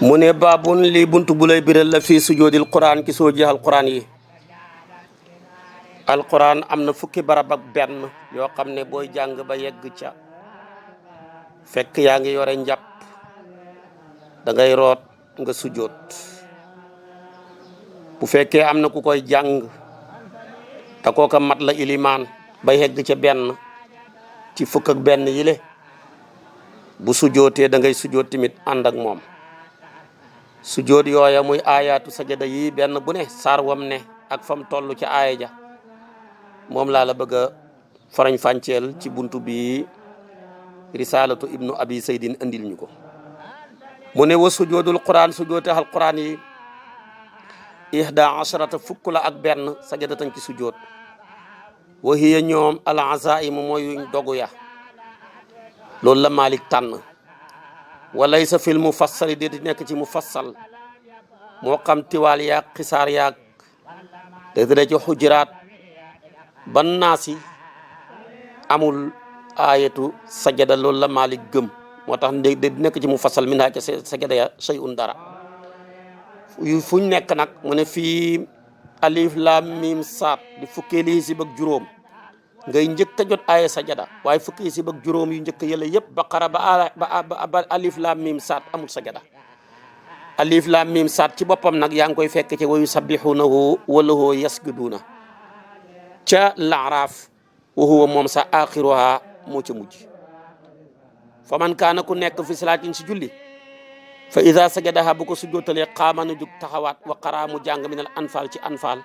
mu ne baabun lii buntu bu lay biral la fii sujoodil quraan ki soo jeexal quraan yi alquran am na fukki barab ak benn yoo xam ne booy jàng ba yegg ca fekk yaa ngi yore njàpp da ngay root nga sujoot bu fekkee am na ku koy jàng te kooka mat la ilimaan ba yegg ca benn ci fukk ak benn yile bu sujootee da ngay sujoot tamit ànd ak moom sujoot yooya muy aayaatu sajada yi benn bu ne saar wam ne ak fam toll ca aaya ja moom laa la bëgg a farañ fànceel ci buntu bi risalatu ibnu abi saydin andil ñu ko mu ne wa sujoodul quran sujoote al quran yi ihda asharata fukk la ak benn sajadatan ci sujoot wa hiya ñoom al azaimu mooy dogu ya loolu la Malik tànn walaysa fil mufassali di nekk ci mufassal moo xam tiwaal yaag xisaar yaag te dina ci xujuraat ban naasi amul ayatu sajada loolu la Malik gëm moo tax di nekk ci mufassal min ca sajada ya shay'un dara fuñ nekk nag mu ne fii alif lam mim saat di fukkeeli hisib ak juróom ngay njëkk a jot aaya sajada waaye fukki hisib ak juróom yu njëkk yële yëpp baqara ba alif lam mim saat amul sajada alif lam mim saat ci boppam nag yaa ngi koy fekk ci wa yusabbihunahu wa lahu yasjuduna ca laaraaf wa huwa moom sa axiruha moo ca mujj fa man kaana ku nekk fi salaatin si julli fa ida sajadaha bu ko sujjootalee qaama na jug taxawaat wa qaraa mu jàng min al anfal ci anfal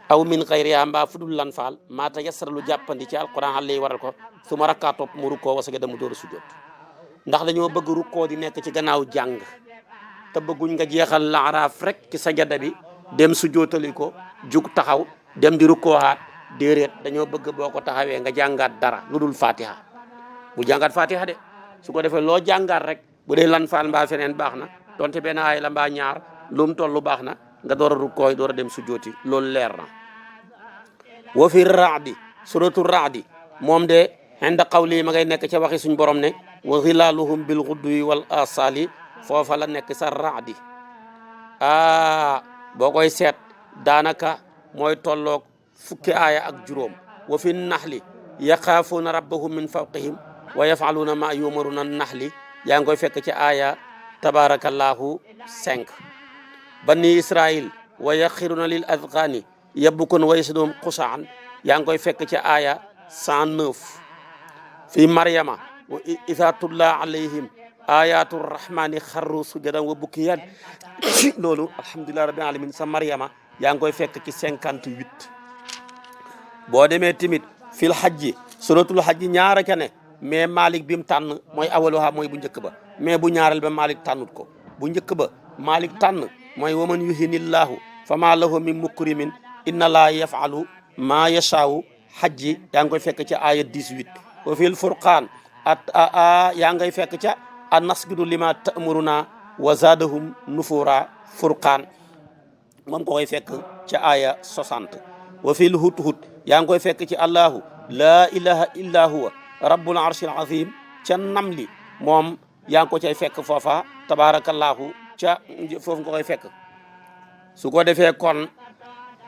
aw min xayriha mbaa fudul lanfal maa tayassara lu jàppandi ci alquran xale yi waral ko su ma rakkaa topp mu rukkoo wa sajada mu door a sujjoot ndax dañoo bëgg rukkoo di nekk ci gannaaw jàng te bëgguñ nga jeexal laaraaf rek ci sajada bi dem sujjootali ko jug taxaw dem di rukkoohaat déeréet dañoo bëgg boo ko taxawee nga jàngaat dara lu dul fatiha bu jàngaat fatiha de su ko defee loo jàngaat rek bu dee lan faal mbaa feneen baax na donte benn aay la mbaa ñaar lu mu toll baax na nga door a rukkooy door a dem sujjooti loolu leer na wa fi raadi suratu raadi moom de inda qawli ma ngay nekk ca waxi suñ borom ne wa xilaaluhum bil xudduyi wal asali foofa la nekk sa raadi boo koy seet daanaka mooy tolloog fukki aaya ak juróom wa fi naxli yaxaafuuna rabbahum min fawqihim wa yafaluuna ma yumaruna naxli yaa ngi koy fekk ci aaya tabarakallahu 5 bani israil wa yaxiruna lil adqaani yabukun wa yasdum qusaan yaa ngi koy fekk ci aaya 109 fi maryama wa iza tulla alayhim ayatu rahmani xarru sujadan wa bukiyan loolu alhamdulillahi rabbil alamin sa maryama yaa ngi koy fekk ci 58 boo demee tamit fil hajji suratul hajji ñaara ca ne mais Malik bi mu tànn mooy awaluha mooy bu njëkk ba mais bu ñaareel ba Malik tànnut ko bu njëkk ba Malik tànn mooy waman yuhinillahu fama lahu min mukrimin inna laa yafalu ma yashaawu hajji yaa ngi koy fekk ca aya 18 wa fil furqaan yaa ngay fekk ca a nasjudu lima ta'muruna wa zadahum nufura furqaan moom ko koy fekk ca aya 60 wa fil hudhud yaa ngi koy fekk ci allahu laa ilaha illa huwa rabbul arshil azim ca namli moom yaa ngi ko cay fekk foofa tabarakallahu ca foofu nga koy fekk su ko defee kon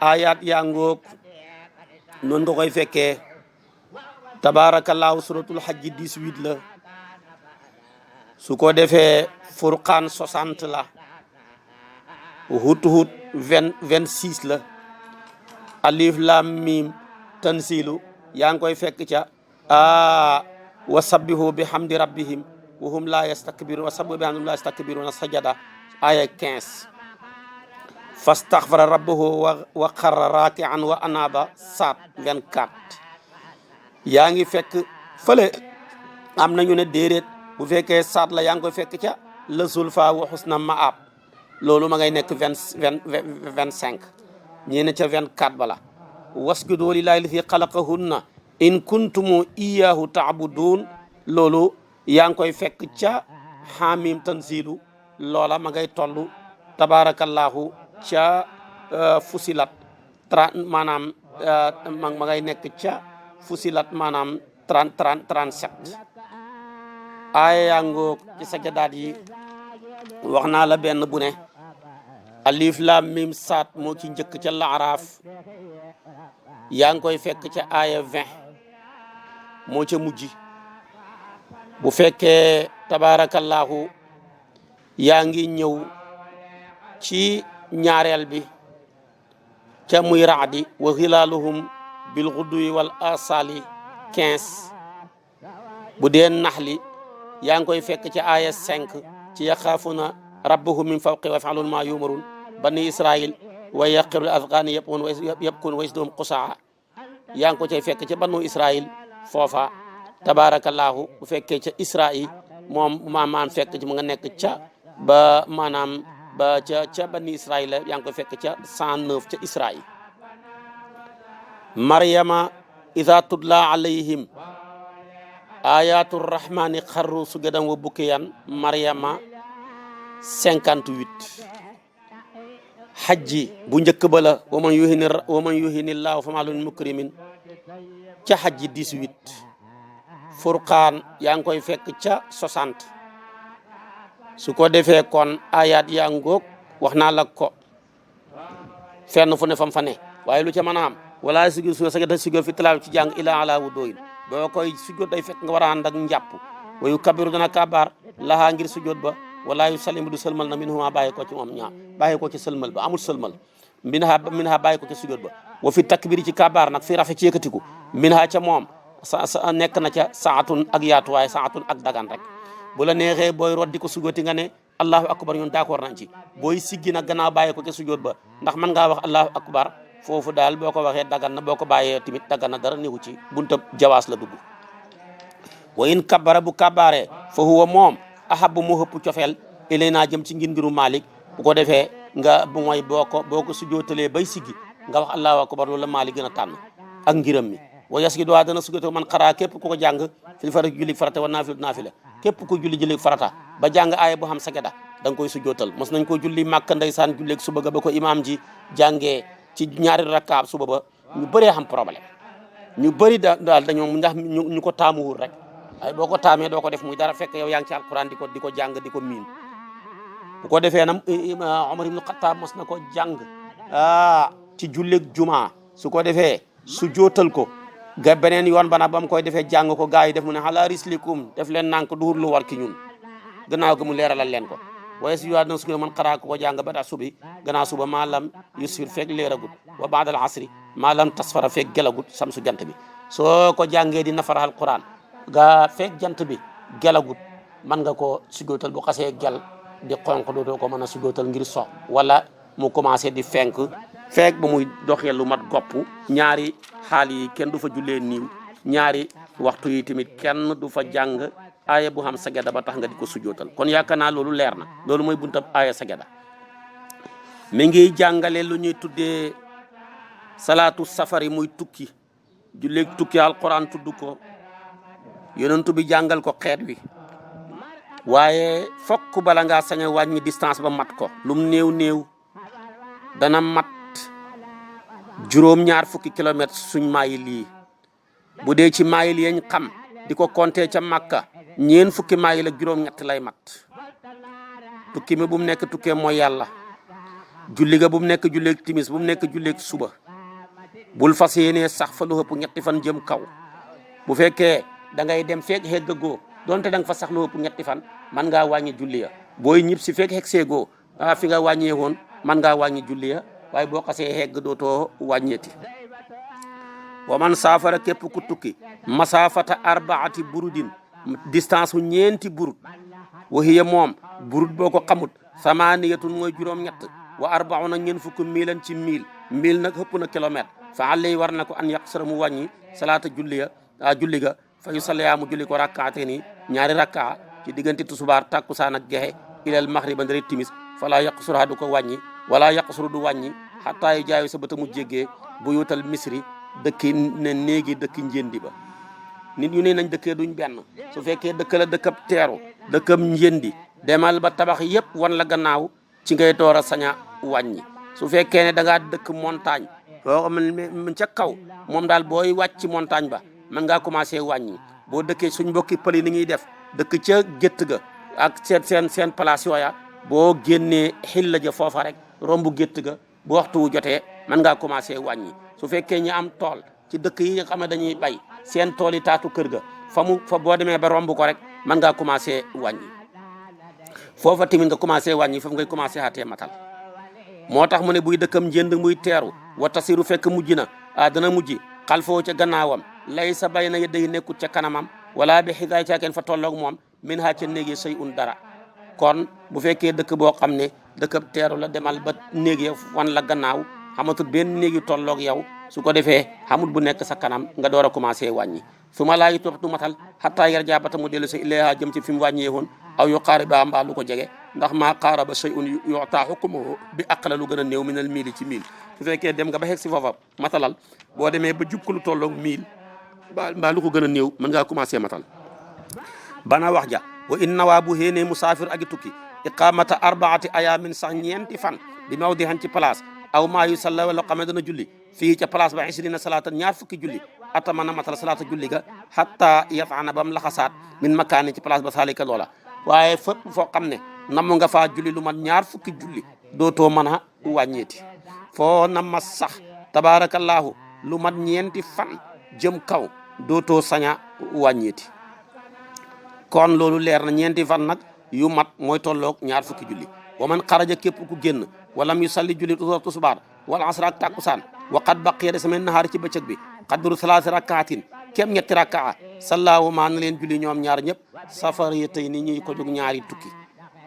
ayat yaa ngoog noonu nga koy fekkee tabarakallahu suratul hajji 18 la su ko defee furqaan 60 la hudhud 26 la alif lam mim tansilu yaa ngi koy fekk ca wa sabbihu bihamdi rabbihim wa hum la yastakbirun wa sabbihu bihamdi la yastakbiruna sajada aya 15 fastaghfara rabbahu wa kharra raki'an wa anaba saat 24 yaa ngi fekk fële am nañu ne déedéet bu fekkee saat la yaa ngi koy fekk ca la zulfa wa husna ma'ab loolu ma ngay nekk 25 ñii ne ca 24 bala wasjudu lillahi allazi khalaqahunna in kuntum iyyahu ta'budun loolu yaa ngi koy fekk ca hamim tanzilu loola ma ngay toll tabarakallahu ca fusilat maanaam ma ngay nekk ca fusilat maanaam 37 aaya yaa ngoog ci sajadaat yi wax naa la benn bu ne alif lam mim saat moo ci njëkk ca laaraaf yaa ngi koy fekk ca aaya 20 moo ca mujj bu fekkee tabaarakallaahu yaa ngi ñëw ci ñaareel bi ca muy raadi wa xilaaluhum bil xuduwi wal asali 15 bu dee naxli yaa ngi koy fekk ci aaya 5 ci yaxaafuna rabbahum min fawqi wa yafalun ma yumarun bani israil wa yaqirul afghani yabkun wa yasdum qusaa yaa ngi ko cay fekk ca banu israil foofa tabarakallahu bu fekkee ca israil moom maanaam fekk ci mu nga nekk ca ba maanaam ba ca bani israil yaa ngi koy fekk ca 109 ca israil maryama idha tudla alayhim ayatu rahmani xarru sujadan wa bukiyan maryama 58 xajji bu njëkk ba la wa man yuhini llaahu famaa lahu min mukrimin ca xajji 18 furqaan yaa ngi koy fekk ca 60 su ko defee kon ayat yaa ngoog wax naa la ko fenn fu ne fam fa ne waaye lu ca mën a am wala sigi su sagata sigo fi tilaaw ci jàng ila ala wu dooyin boo koy sujjóot day fekk nga war a ànd ak njàpp wayu kabiru dana kabaar laxaa ngir sujjóot ba wala yu salim du sëlmal na min huma bàyyi ko ci moom ñaar bàyyi ko ci sëlmal ba amul sëlmal min ha bàyyi ko ci sujjóot ba wa fi takbiri ci kabaar nag fi rafe ci yëkkatiku min ha ca moom sa nekk na ca saatun ak yaatuwaay saatun ak dagan rek bu la neexee booy roddi ko sujjóoti nga ne allahu akbar ñun d'accord nañ ci booy siggi nag gannaaw bàyyi ko ci sujjóot ba ndax mën ngaa wax allahu akbar foofu daal boo ko waxee dagan na boo ko bàyyee tamit dagan na dara néewu ci bunta jawaas la dugg wa in kabara bu kabaaree fa huwa moom ahabu mu hëpp cofeel ilay naa jëm ci ngir ngiru Malik bu ko defee nga mooy boo ko sujjóotalee bay siggi nga wax allahu akbar loolu la Malik gën a tànn ak ngiram mi wa yas gi duwaa dana sujjóotal man xaraa képp ku ko jàng fil farata julli farata wa naafila képp ku julli farata ba jàng aaya bu xam sageda da nga koy sujjóotal mos nañ ko julli màkk ndeysaan julleeg suba ga ba ko imaam ji jàngee ci ñaari rakkaab suba ba ñu bëree xam problème ñu bëri daal dañoo ndax ñu ko taamuwul rek ay boo ko taamee doo ko def muy dara fekk yow yaa ngi ci alquran di ko jàng di ko miin bu ko defee nag Omar ibn Khattab mos na ko jàng ci julleeg juma su ko defee su jootal ko ga beneen yoon ba nag ba mu koy defee jàng ko gaa yi def mu ne ala rislikum def leen nànk duhur lu war ki ñun gannaaw ga mu leeralal leen ko waaye si yowaat na su man xaraa ko jàng ba da subi gannaaw suba maa lam yusfir fekk leeragut wa baadal asri maa lam tasfara fekk gelagut samsu jant bi soo ko jàngee di nafara alquran ga fekk jant bi gelagut mën nga ko sujootal bu xasee gel di xonq dootoo ko mën a sujootal ngir so wala mu commencé di fenk fekk ba muy doxee lu mat gopp ñaari xaal yi kenn du fa jullee niiw ñaari waxtu yi tamit kenn du fa jàng aaya bu xam sageda ba tax nga di ko sujootal kon yaakaar naa loolu leer na loolu mooy buntab aaya sageda mi ngi jàngale lu ñuy tuddee salaatu safari muy tukki julleeg tukki alquran tudd ko yonentu bi jàngal ko xeet wi waaye fokk bala ngaa sañ a wàññi distance ba mat ko lum néew dana mat juróom-ñaar fukki kilomètres suñ maayil yi bu dee ci maayil yañ xam di ko compter ca Makka ñeen fukki maayil ak juróom-ñett lay mat tukki mi bu mu nekk tukkee mooy yàlla julli ga bu mu nekk julleeg timis bu mu nekk julleeg suba bul fas yéenee sax fa lu ëpp ñetti fan jëm kaw bu fekkee da ngay dem feeg xeggagoo donte da nga fa sax lu ëpp ñetti fan man ngaa wàññi julli ya booy ñib si feeg xeg seegoo fi nga wàññee woon man ngaa wàññi julli ya waaye boo xasee xegg dootoo wàññeeti wa man saafara képp ku tukki masaafata arbaati burudin distance u ñeenti burut wa hiya moom burut boo ko xamut samaniyatun mooy juróom-ñett wa arbauna ñeen fukki miilan ci miil nag ëpp na kilomètre fa àllay war na ko an yaqsara mu wàññi salaata julli ga fa yu sallaya mu julli ko rakkaate ni ñaari rakkaa ci diggante tusubaar takkusaan ak gexe ilal maxriba ndari timis fala yaqsura du ko wàññi wala yaqsuru du wàññi xataa yu jaayu sa bata mu jéggee bu yutal misri dëkki ne néegi dëkki njëndi ba nit ñu ne nañ dëkkee duñ benn su fekkee dëkk la dëkkab teeru dëkkab njëndi demal ba tabax yépp wan la gannaaw ci ngay door a sañ a wàññi su fekkee ne da ngaa dëkk montagne boo xam ca kaw moom daal booy wàcc montagne ba mën ngaa commencé wàññi boo dëkkee suñ mbokki pël yi ni ñuy def dëkk ca gétt ga ak seen place yooya boo génnee xilla ja foofa rek rombu gétt ga bu waxtu wu jotee mën ngaa commencé wàññi su fekkee ñi am tool ci dëkk yi nga xam ne dañuy bay seen tool yi taatu kër ga fa boo demee ba romb ko rek mën ngaa commencé wàññi foofa tamit nga commencé wàññi foofu ngay commencé xaatee matal moo tax mu ne buy dëkkam njënd muy teeru wa tasiru fekk mujj na dana mujj xalfoo ca gannaawam lay sa bay na yedday nekkut ca kanamam wala bi xidaay caa kenn fa tolloog moom min ha ca néegi say un dara kon bu fekkee dëkk boo xam ne dëkkab teeru la demal ba néeg ya wan la gannaaw xamatul benn néegi tolloog yow su ko defee xamul bu nekk sa kanam nga door a commencé wàññi su ma laayi topp du matal xattaa yar jaabata mu dellu sa ilayha jëm ci fi mu wàññee woon aw yu qaariba mbaa lu ko jege ndax maa qaaraba shay'un yu'taa hukmuhu bi aqla lu gën a néew minal miili ci miil su fekkee dem nga ba xeg si foofa matalal boo demee ba jukk lu tolloog miil mbaa lu ko gën a néew mën ngaa commencé matal bana wax ja wa in nawaa bu xéenee musaafir agi tukki iqamata arbaati ayamin sax ñeenti fan bi mawdihan ci place aw maa yu salla wala xam ne dana julli fii ca place ba isrina salaatan ñaar fukki julli atamana matal salaata julli ga hatta yatana bam laxasaat min makaani ci place ba saalika loola waaye fépp foo xam ne namm nga faa julli lu mat ñaar fukki julli dootoo mën a wàññeeti foo nama sax tabarakallahu lu mat ñeenti fan jëm kaw dootoo saña wàññeeti kon loolu leer na ñeenti fan nag yu mat mooy tolloog ñaar fukki julli wa man xaraja képp ku génn walam yu salli julli tusubaar wal asra ak takkusaan wa qad baqiya des min nahaar ci bëccëg bi qadru salaasi rakaatin kem ñetti rakaa sallaahu maa na leen julli ñoom ñaar ñëpp safar yi tey ni ñuy ko jóg ñaari tukki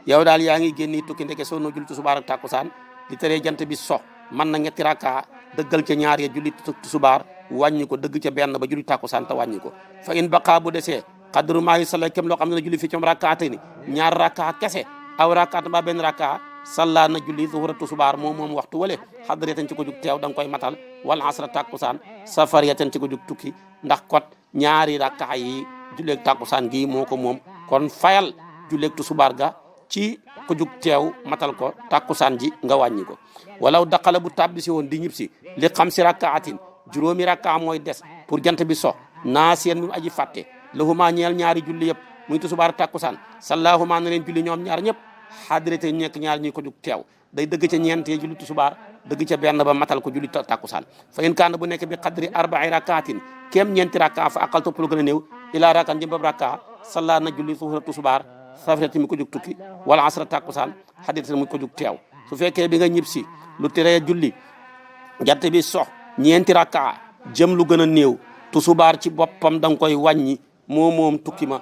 yow daal yaa ngi génni tukki ndeke soo noo julli tusubaar ak takkusaan di teree jant bi so man na ñetti rakaa dëggal ca ñaar ya julli tusubaar wàññi ko dëgg ca benn ba julli takkusaan te wàññi ko fa in baqa bu desee qadru maa yi salla kem loo xam ne julli fi coom rakaate ni ñaar rakaa kese aw rakaat mbaa benn rakaa salla na julli zuhra tusubaar moom waxtu wale xadariyatan ci ko jug teew da nga koy matal wala asra takkusaan safariyatan ci ko jug tukki ndax kot ñaari rakaa yi julleeg takkusaan gi moo ko moom kon fayal julleeg tusubaar ga ci ko jug teew matal ko takkusaan ji nga wàññi ko walaw daqala bu tabbisi woon di ñib si li xam si rakaatin juróomi rakaa mooy des pour jant bi so naa seen mu aji fàtte lahuma ñeel ñaari julli yëpp muy tusubaar takkusaan sallahuma na leen julli ñoom ñaar ñëpp xaadirate nekk ñaar ñuy ko jug teew day dëgg ca ñeentee julli tusubaar dëgg ca benn ba matal ko julli takkusaan fa in kaana bu nekk bi qadri arba'i rakaatin kem ñeenti rakka fa aqal topp lu gën a néew ilaa rakaan jëm bab rakka salla na julli zuhra tusubaar safrati mi ko jug tukki wala asra takkusaan xaadirate mu ko jug teew su fekkee bi nga ñib si lu teree julli jant bi sox ñeenti rakka jëm lu gën a néew tusubaar ci boppam da nga koy wàññi moom tukki ma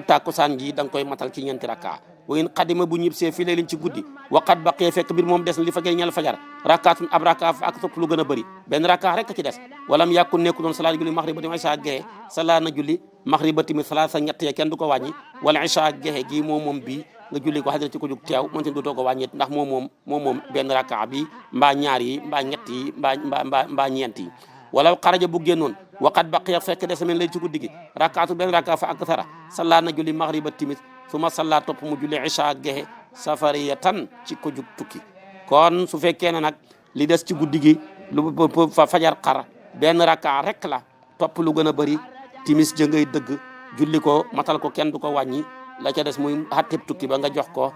takkusaan ji da nga koy matal ci ñeenti rakka wa in qadima bu ñibsee fii lay liñ ci guddi waqat baqee fekk mbir moom des na li fa gën ñal fajar rakkaatun ab rakka fa ak topp lu gën a bëri benn rakka rek ci des walam yàkkun nekku doon salaat julli maxriba tim isa gexe sala na julli maxriba timit salaat sa ñett ya kenn du ko wàññi wala isa gexe gi moom bii nga julli ko xadira ci ko jug teew mënte dootoo ko wàññi ndax moom benn rakka bi mbaa ñaar yi mbaa ñett yi mbaa ñeent yi wala xaraja bu génnoon waqat baqiya fekk des na lay ci guddi gi rakkaatu benn rakka fa ak sara sala na julli maxriba timit suma salla topp mu julli isha gexe safariyatan ci ko jug tukki kon su fekkee ne nag li des ci guddi gi lu fa fajar xar benn rakka rek la topp lu gën a bëri timis jëngay dëgg julli ko matal ko kenn du ko wàññi la ca des muy xatteb tukki ba nga jox ko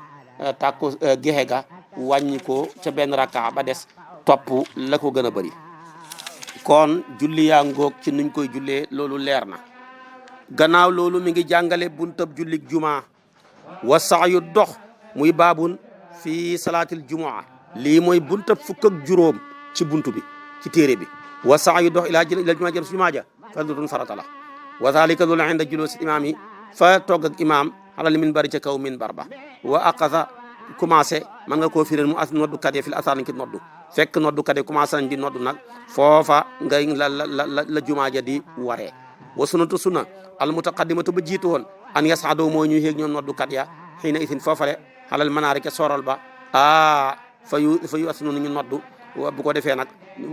tàkku gexe ga wàññi ko ca benn rakka ba des topp la ko gën a bëri kon julli yaa ngoog ci nuñ koy jullee loolu leer na gannaaw loolu mi ngi jàngale buntab jullik jumaa wa sa'yu dox muy baabun fii salaatil jumaa lii mooy buntab fukk ak juróom ci buntu bi ci téere bi wa sa'yu dox ila jumaa jëm si jumaa ja fardatun farata la wa zalika loolu inda julusi imaam yi fa togg ak imaam alal minbari ca kaw minbar ba wa aqasa commencé man nga koo fireen mu as noddukat yi fil asar lañ ci noddu fekk noddukat yi commencé nañ di noddu nag foofa ngay la jumaa ja di waree wa sunnatu sunna al mutaqaddimatu ba jiitu woon an yasaadoo mooy ñuy yéeg ñoom noddukat ya xiina itin foofale xalal manaari ke soorol ba fayu asunu ñu noddu bu ko defee nag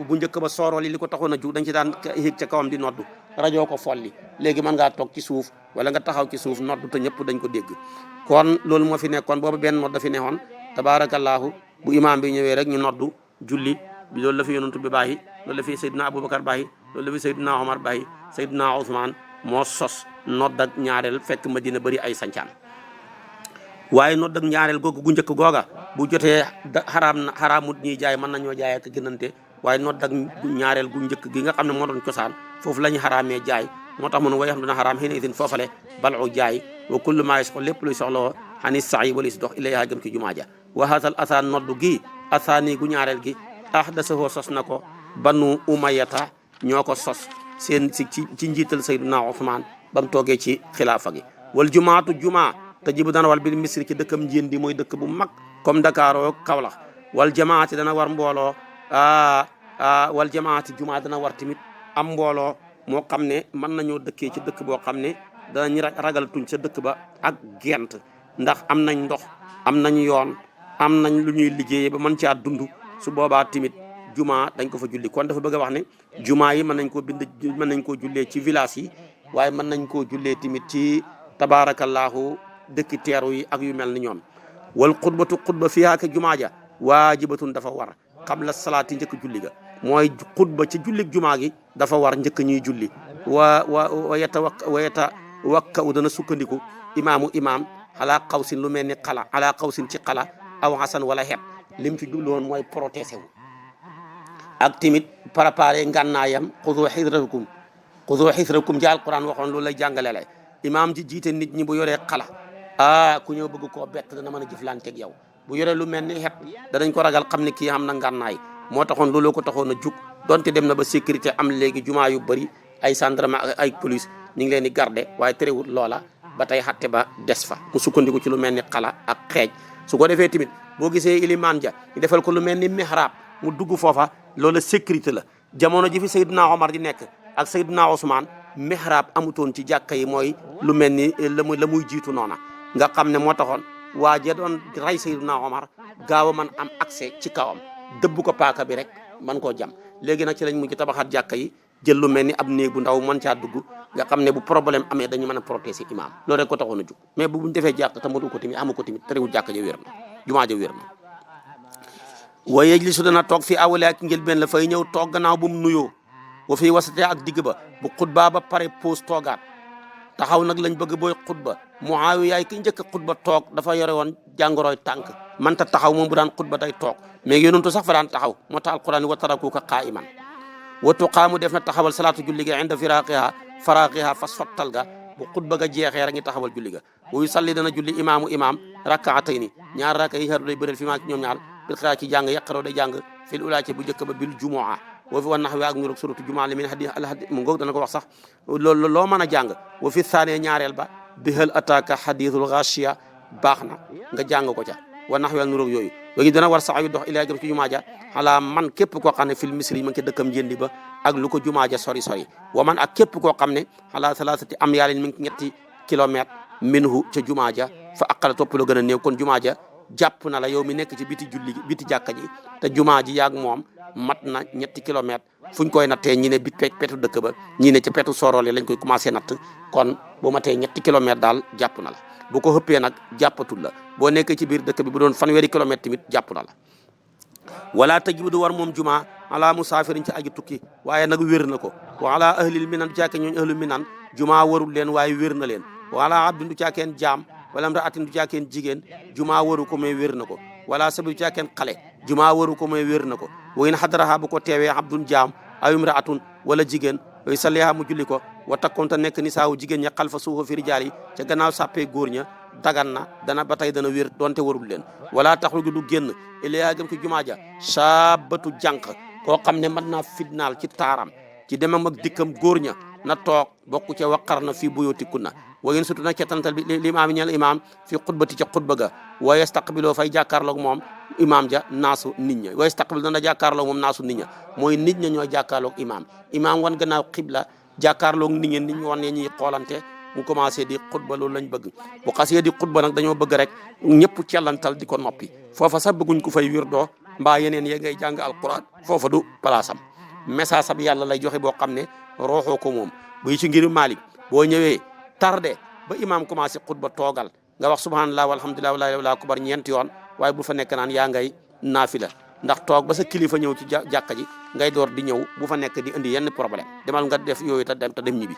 bu njëkk ba soorol yi li ko taxoon a jug dañ ci daan yéeg ca kawam di noddu rajo ko folli léegi mën ngaa toog ci suuf wala nga taxaw ci suuf noddu te ñëpp dañ ko dégg kon loolu moo fi nekkoon boobu benn nodd fi neexoon tabaarakallaahu bu imaam bi ñëwee rek ñu noddu julli loolu la fi yonantu bi bàyyi loolu la fi Seydina Aboubacar bàyyi loolu la fi Seydina Omar bàyyi Seydina Ousmane moo sos nodd ak ñaareel fekk Madina bëri ay sancaan waaye nodd ak ñaareel googu gu njëkk googa bu jotee xaraam na xaraamut ñuy jaay mën nañoo jaay ak gënante waaye nodd ak ñaareel gu njëkk gi nga xam ne moo doon cosaan foofu la ñu xaraamee jaay moo tax mu ne way xam dina xaraam xëy na itin foofale balu jaay wa kullu maa yasqo lépp luy soxlawoo xani sax yi wala si dox ilayha gëm ci jumaa ja wa haasal asaan noddu gi asaani gu ñaareel gi ahdasahoo sos na ko banu umayata ñoo ko sos seen ci njiital sayduna Usmaan ba mu toogee ci xilaafa gi wal jumaatu jumaa te jibu dana wal bil misri ci dëkkam njéndi mooy dëkk bu mag comme Dakar oo Kaolack wal jamaati dana war mbooloo wal jamaati jumaa dana war tamit am mbooloo moo xam ne mën nañoo dëkkee ci dëkk boo xam ne danañ ragal tuñ sa dëkk ba ak gent ndax am nañ ndox am nañ yoon am nañ lu ñuy liggéeyee ba mën caa dund su boobaa tamit jumaa dañ ko fa julli kon dafa bëgg a wax ne jumaa yi mën nañ koo bind mën nañ koo jullee ci village yi waaye mën nañ koo jullee tamit ci tabaarakallaahu dëkki teeru yi ak yu mel ni ñoom wal xutbatu xutba fiihaa ka jumaa ja waajibatun dafa war qabla salaati njëkk julli ga mooy xutba ci jullig jumaa gi dafa war njëkk ñuy julli wa yata wakka u dana sukkandiku imaam ala xawsin lu mel ni xala ala xawsin ci xala aw xasan wala xeet lim ci jublu woon mooy protésé wu ak timit préparé ngànnaayam xudu xisrakum ci alquran waxoon loolu lay jàngale la imaam ji jiite nit ñi bu yoree xala ku ñëw bëgg koo bett dana mën a jëflanteeg yow bu yoree lu mel ni xeet danañ ko ragal xam ne kii am na ngànnaay moo taxoon looloo ko taxoon a jug donte dem na ba sécurité am léegi jumaa yu bëri ay gendarme ay police ñu ngi leen di garder waaye terewul loola ba tey xatte ba des fa mu sukkandiku ci lu mel ni xala ak xeej su ko defee tamit boo gisee ilimaan ja ñu defal ko lu mel ni mihrab mu dugg foofa loola sécurité la jamono ji fi Seydina Omar di nekk ak Seydina Ousmane mihrab amutoon ci jàkka yi mooy lu mel ni la muy jiitu noona nga xam ne moo taxoon waa ja doon rey Seydina Omar gaaw a mën am accès ci kawam dëbb ko paaka bi rek man koo jam léegi nag ci lañ mujj tabaxaat jàkka yi jël lu mel ni ab néeg bu ndaw mën caa dugg nga xam ne bu problème amee dañu mën a protéger imam loolu rek ko taxoon a jug mais bu buñ defee jàkk te matu ko tamit amu ko tamit terewul jàkka ja wér na jumaa ja wér na wa yejlisu dana toog fi awale ak njëlbeen la fay ñëw toog gannaaw bu mu nuyoo wa fii wasate ak digg ba bu xutba ba pare pause toogaat taxaw nag lañ bëgg booy xutba Muawiya ki njëkk xutba toog dafa yore woon jàngoroy tànk manta taxaw moom bu daan xutba day toog mais yonentu sax fa daan taxaw moo tax alquran wa tarakuka qaa'iman wa tuqaamu def na taxawal salaatu julli ga inda faraaqiha fa sottal ga bu xutba ga jeexee rek ngi taxawal julli ga wa yusalli dana julli imaam rakaatayni ñaar raka yi xaru day bëral fi maa ci ñoom ñaar bil xiraa ci jàng yaqaroo day jàng fil ulaa ci bu njëkk ba bil jumaa wa fi wa nax wi ak ñu rog suratu jumaa li min hadi mu ngoog dana ko wax sax loolu loo mën a jàng wa fi saane ñaareel ba bi hal ataaka hadithul ghashiya baax na nga jàng ko ca wa nax wi ak ñu rog yooyu léegi dana war sax yu dox ilaa jëm ci jumaa ja xalaa man képp koo xam ne fil misri ma ngi ci dëkkam njëndi ba ak lu ko jumaa ja sori wa man ak képp koo xam ne xalaa salaasati am yaalin mi ngi ñetti kilomètre minhu ca jumaa ja fa aqala topp la gën a néew kon jumaa ja jàpp na la yow mi nekk ci biti jàkka ji te jumaa ji yaag moom mat na ñetti kilomètre fuñ koy nattee ñi ne bit petu dëkk ba ñi ne ci petu sorole lañ koy commencé natt kon bu matee ñetti kilomètre daal jàpp na la bu ko xëppee nag jàppatul la boo nekkee ci biir dëkk bi bu doon fanweeri kilomètre tamit jàpp na la wala tajibu du war moom jumaa ala musaafirin ci aji tukki waaye nag wér na ko wa ala ahlil minan jàkke ñooñ ahlul minan jumaa warul leen waaye wér na leen wala abdin du caakeen jaam wala mraatin du caakeen jigéen jumaa waru ko may wér na ko wala sabi du caakeen xale jumaa waru ko may wér na ko wa in xadaraha bu ko teewee abdun jaam aw imraatun wala jigéen way salliha mu julli ko wa takkoonte nekk ni saawu jigéen ña xalfa suufa fi rijaal yi ca gannaaw sàppee góor ña dagan na dana ba tey dana wér donte warul leen wala taxruju du génn ilaa jëm ci jumaa ja saabatu jànq koo xam ne mën naa fitnaal ci taaram ci demam ak dikkam góor ña na toog bokku ca waqar na fii buyootikunna wa ngeen sutu nag ca tantal bi limaam yi ñeel imaam fi xutbati ca xutba ga wa yastaqbiloo fay jàkkaarloog moom imaam ja naasu nit ña wa yastaqbil dana jàkkaarloog moom naasu nit ña mooy nit ña ñooy jàkkaarloog imaam wan gannaaw xibla jàkkaarloog nit ñi nit ñi wan ne ñuy xoolante mu commencé di xutba loolu lañ bëgg bu xasee di xutba nag dañoo bëgg rek ñëpp cellantal di ko noppi foofa sax bëgguñ ko fay wirdoo mbaa yeneen yee ngay jàng alquran foofa du place am message ab yàlla lay joxe boo xam ne rooxoo ko moom buy ci ngir Malik boo ñëwee tardé ba imam commencé xutba toogal nga wax subhanallah walhamdulillah wala ilaha illa akbar ñeenti yoon waaye bu fa nekk naan yaa ngay naafila ndax toog ba sa kilifa ñëw ci jàkka ji ngay door di ñëw bu fa nekk di indi yenn problème demal nga def yooyu te dem ñibbi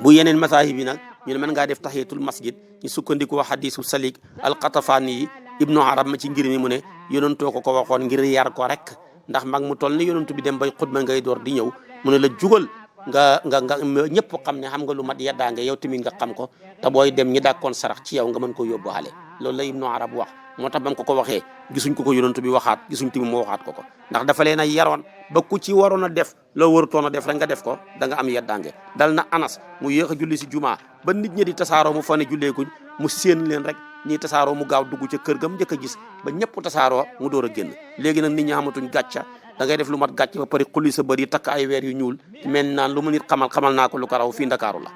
bu yeneen masaahib yi nag ñu ne mën ngaa def tahiyatul masjid ñu sukkandikoo hadisu salik alqatafaani yi ibnu arab ma ci ngir mi mu ne yonentoo ko waxoon ngir yar ko rek ndax mag mu toll ni yonentu bi dem bay xutba ngay door di ñëw mu ne la jugal nga ñëpp xam ne xam nga lu mat yeddaange yow tamit nga xam ko te booy dem ñi dàkkoon sarax ci yow nga mën ko yóbbu xale loolu la ibnu arab wax moo tax ba mu ko waxee gisuñ ko yonentu bi waxaat gisuñ tamit moo waxaat ko ndax dafa leen a yaroon ba ku ci waroon a def loo warutoon a def rek nga def ko da nga am yeddaange dal na anas mu yéex a julli si jumaa ba nit ñi di tasaaroo mu fa ne julleekuñ mu séen leen rek ñiy tasaaroo mu gaaw dugg ca kër gam njëkk a gis ba ñëpp tasaaroo mu door a génn léegi nag nit ñi xamatuñ gàcca da ngay def lu mat gàcc ba pare xulli sa bër yi takk ay weer yu ñuul mel naan lu mu nit xamal naa ko lu ko raw fii Ndakaaru la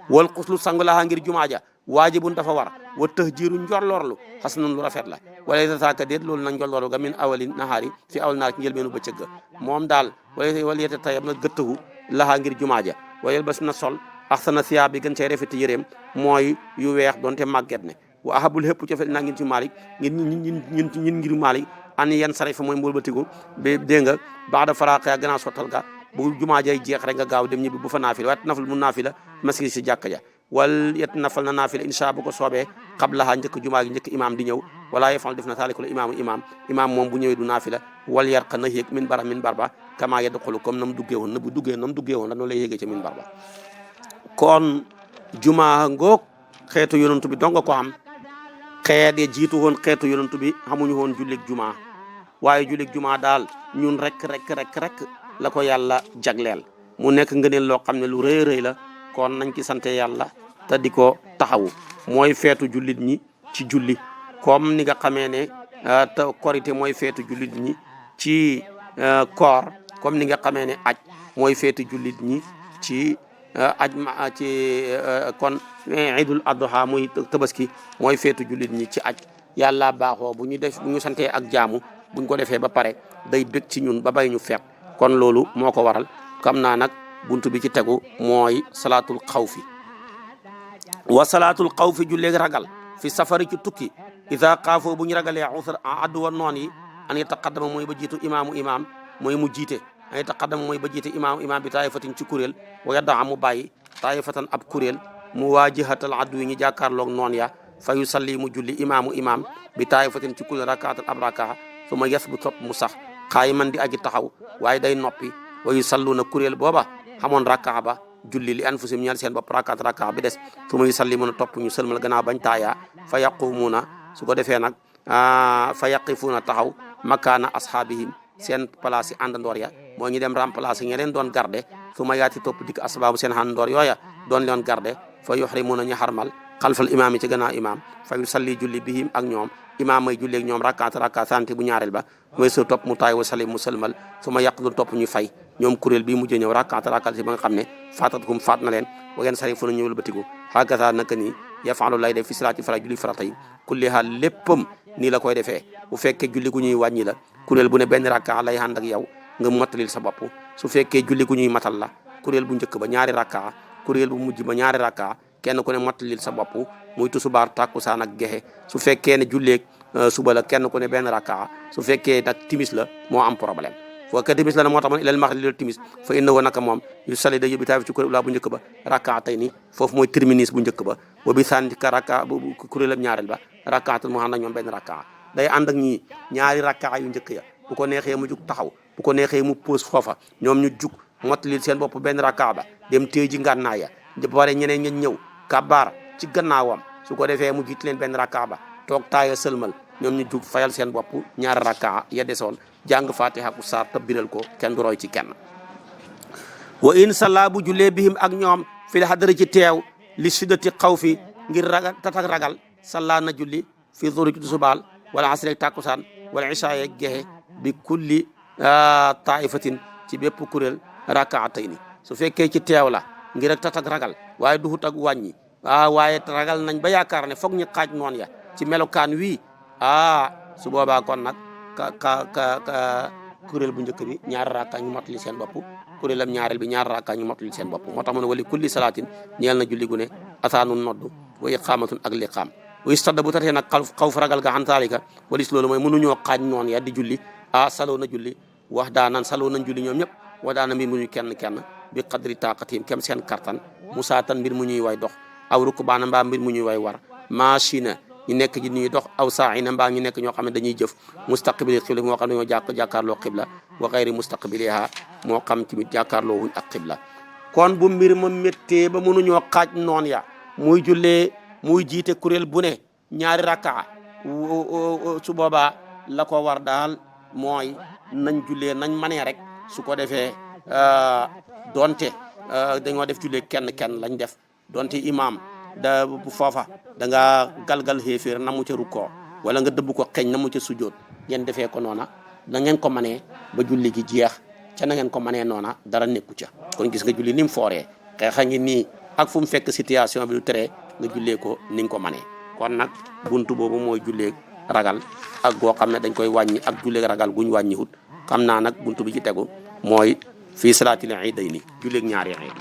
wal xuslu sangu laxaa ngir jumaa ja waajibun dafa war wa tëx jiiru njolloorlu xas nan lu rafet la wala saaka déet loolu nag njolloorlu ga min awali nahaari fi awal naar ci njëlbeenu bëccëg ga moom daal wala yete tayam na gëttahu laxaa ngir jumaa ja wayel bas na sol axsana siyaa bi gën cay rafeti yëreem mooy yu weex doonte màgget ne wa ahabul xëpp cofel naa ngin ci Malik ñin ngir Malik an yan sare fa mooy mbolbatiku ba dégg nga baax da faraaxee gannaaw sottal ga bu jumaa jay jeex rek nga gaaw dem ñibbi bu fa naafila waaye nafal mu naafila masjid si jàkka ja wal yet nafal na naafila insha bu ko soobee xablaha njëkk jumaa gi njëkk imaam di ñëw wala yefal def na taalikula imaam moom bu ñëwee du naafila wal yarqa na yéeg min barba kama yadxulu comme nam duggee woon na bu duggee nam duggee woon la noonu lay yéegee ca min barba kon jumaa ngoog xeetu yonantu bi donga ko am xeet ya jiitu woon xeetu yonantu bi xamuñu woon jullig jumaa waaye jullig jumaa daal ñun rek la ko yàlla jagleel mu nekk ngëneel loo xam ne lu rëy rëy la kon nañ ci sante yàlla te di ko taxawu mooy feetu jullit ñi ci julli comme ni nga xamee ne te korité mooy feetu jullit ñi ci koor comme ni nga xamee ne aj mooy feetu jullit ñi ci aj ma ci kon idul adha muy tabaski mooy feetu jullit ñi ci aj yàlla baaxoo bu ñu santee ak jaamu buñ ko defee ba pare day bég ci ñun ba bay ñu feet kon loolu moo ko waral xam naa nag buntu bi ci tegu mooy salaatul xawfi wa salaatul xawfi julleeg ragal fi safari ci tukki ida xaafoo bu ñu ragalee usra addu wa noon yi an yataqaddama mooy ba jiitu imaam mooy mu jiite an yataqaddama mooy ba jiite imaam bi taayifatin ci kuréel wa yaddaa mu bàyyi taayifatan ab kuréel mu waajihatal addu yi ñu jàkkaarloog noon ya fa yusalli mu julli imaam bi taayifatin ci kuréel rakaatal ab rakaa su ma yes bu topp mu sax xaayi man di aji taxaw waaye day noppi wa yusalluuna kuréel booba xamoon rakkaa ba julli li anfusihim ñal seen bopp rakkaa bi des su ma yusallimuuna topp ñu sëlmal gannaaw bañ taayaa fa yaqumuuna su ko defee nag fa yaqifuuna taxaw makaana ashaabihim seen place yi àndandoor ya moo ñu dem remplacer ña leen doon garde su ma yaati topp dikk asbaabu seen àndandoor yooya doon leen garde fa yuhrimuuna ñu xarmal xalfal imaam yi ci gannaaw imaam fa yusalli julli bihim ak ñoom imaam may julleeg ñoom rakka santi bu ñaareel ba mooy sa topp mu taay wa salim mu sëlmal su ma yàq du topp ñu fay ñoom kuréel bii mujjee ñëw rakka si ba nga xam ne faatatum faat na leen wa ngeen sari fu na ñëwul batiku hakaza naka nii yafaalu lay def fi salaati fara julli farata yi kulliha léppam nii la koy defee bu fekkee julli gu ñuy wàññi la kuréel bu ne benn rakka lay ànd ak yow nga mattalil sa bopp su fekkee julli gu ñuy matal la kuréel bu njëkk ba ñaari rakka kuréel bu mujj ba ñaari rakka kenn ku ne mattalil sa bopp muy tusubaar takkusaan ak gexe su fekkee ne julleeg suba la kenn ku ne benn rakka su fekkee nag timis la moo am problème foo ka timis la na moo tax man ilal maxrib lil timis fa inna wa naka moom yu sali da yóbbi taaf ci kuréel bu njëkk ba rakka tey ni foofu mooy terminus bu njëkk ba wa bi sànni ka rakka bu kuréelam ñaareel ba rakkaatul mu ànd ak ñoom benn rakka day ànd ak ñii ñaari rakka yu njëkk ya bu ko neexee mu jug taxaw bu ko neexee mu pause foofa ñoom ñu jug mottalil seen bopp benn rakka ba dem téye ji ngànnaay ya ba pare ñeneen ña ñëw kabaar ci gannaawam su ko defee mu jiit leen benn rakka ba toog taaya sëlmal ñoom ñu jug fayal seen bopp ñaari rakka ya desoon jàng fatiha ku saar te biral ko kenn du roy ci kenn wa in salla bu jullee bihim ak ñoom fil hadari ci teew li siddati xawfi ngir ragal tatak ragal salla na julli fi zuhri ci tusubaal wala asri takkusaan wala isha yeeg gexe bi kulli taifatin ci bépp kuréel rakaatayni su fekkee ci teew la ngir ak tatak ragal waaye duhut ak wàññi waaye ragal nañ ba yaakaar ne foog ñu xaaj noon ya ci melokaan wii su boobaa kon nag kuréel bu njëkk bi ñaari rakka ñu mottali seen bopp kuréelam ñaareel bi ñaari rakka ñu mottali seen bopp moo tax mu ne wali kulli salaatin ñeel na julli gu ne asaanun noddu wa iqaamatun ak liqaam wa istadda bu tatee nag xaw fa ragal ga xan taalika walis loolu mooy mënuñoo xaaj noon ya di julli saloo na julli wax daanan saloo nañ julli ñoom ñëpp wax daana mbir muñu kenn bi qadri taqatihim kem seen kartan musaatan mbir mu ñuy way dox aw rukbaana mbaa mbir mu ñuy way war machina ñu nekk ji ñuy dox aw saa'ina mbaa ñu nekk ñoo xam ne dañuy jëf mustaqbili xibla moo xam ne ñoo jàkkaarloo xibla wa xayri mustaqbiliha moo xam tamit jàkkaarloo wuñ ak xibla kon bu mbir ma méttee ba mënuñoo xaaj noon ya muy jullee muy jiite kuréel bu ne ñaari rakkaa su boobaa la ko war daal mooy nañ jullee nañ manee rek su ko defee donte dañoo def jullee kenn lañ def donte imam da bu foofa da nga galgal xéeféer na mu ca rukkoo wala nga dëbb ko xeeñ na mu ca sujjoot ngeen defee ko noona na ngeen ko manee ba julli gi jeex ca na ngeen ko manee noona dara nekku ca kon gis nga julli ni mu fooree xeexa ngi nii ak fu mu fekk situation bi du tere nga jullee ko ni nga ko manee kon nag buntu boobu mooy jullee ragal ak goo xam ne dañ koy wàññi ak jullee ragal guñ wàññiwut xam naa nag buntu bi ci tegu mooy fii salaatil iidayni julleeg ñaari iid